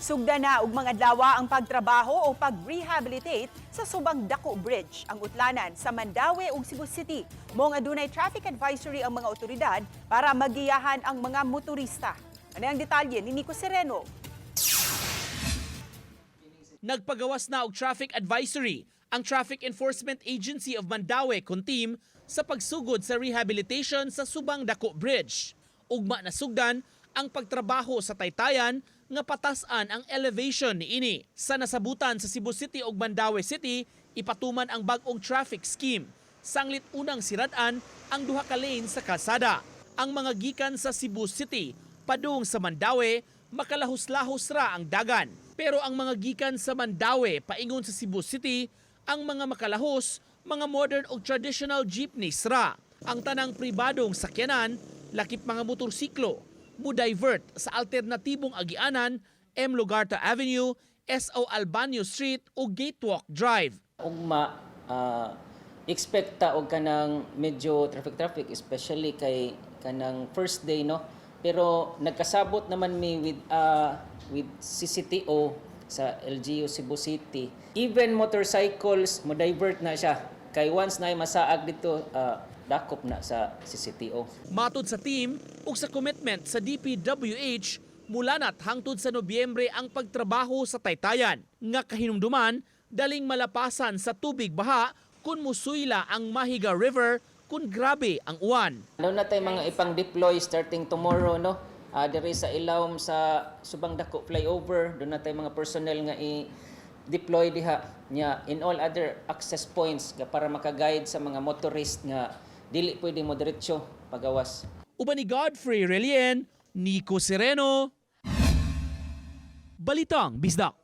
Sugda na ugmang adlaw ang pagtrabaho o pag-rehabilitate sa Subang Dako Bridge, ang utlanan sa Mandaue ug Cebu City. Maong adunay traffic advisory ang mga otoridad para magiyahan ang mga motorista. Ano ang detalye ni Nico Sereno? Nagpagawas na og traffic advisory ang Traffic Enforcement Agency of Mandaue kon team sa pagsugod sa rehabilitation sa Subang Dako Bridge. Ugma na sugdan ang pagtrabaho sa taytayan nga patas-an ang elevation niini. Sa nasabutan sa Cebu City ug Mandaue City, ipatuman ang bag-ong traffic scheme. Sanglit unang sirad-an ang duha ka lane sa kalsada. Ang mga gikan sa Cebu City padung sa Mandaue, makalahos-lahos ra ang dagan. Pero ang mga gikan sa Mandaue paingon sa Cebu City, ang mga makalahos, mga modern o traditional jeepneys ra. Ang tanang pribadong sakyanan, lakip mga motorsiklo, mo-divert sa alternatibong agianan, M. Lugarta Avenue, S.O. Albanio Street o Gatewalk Drive. Ugma expect ta og kanang medyo traffic traffic, especially kay kanang first day, no, pero nagkasabot naman mi with CCTO sa LGU Cebu City. Even motorcycles mo divert na siya kay once na masaag dito, dakop na sa CCTO. Matod sa team ug sa commitment sa DPWH, mulanat hangtod sa Nobyembre ang pagtrabaho sa taytayan nga kahinumduman daling malapasan sa tubig baha kung musuyla ang Mahiga River kung grabe ang uwan. Ano na tay mga ipang-deploy starting tomorrow, no? Diri sa ilawom sa Subang Dako flyover, duna tay mga personnel nga i-deploy diha nya in all other access points nga para maka-guide sa mga motorist nga dili pwede mo diretso pagawas. Uban ni Godfrey Relien, Nico Sereno, Balitang Bisdak.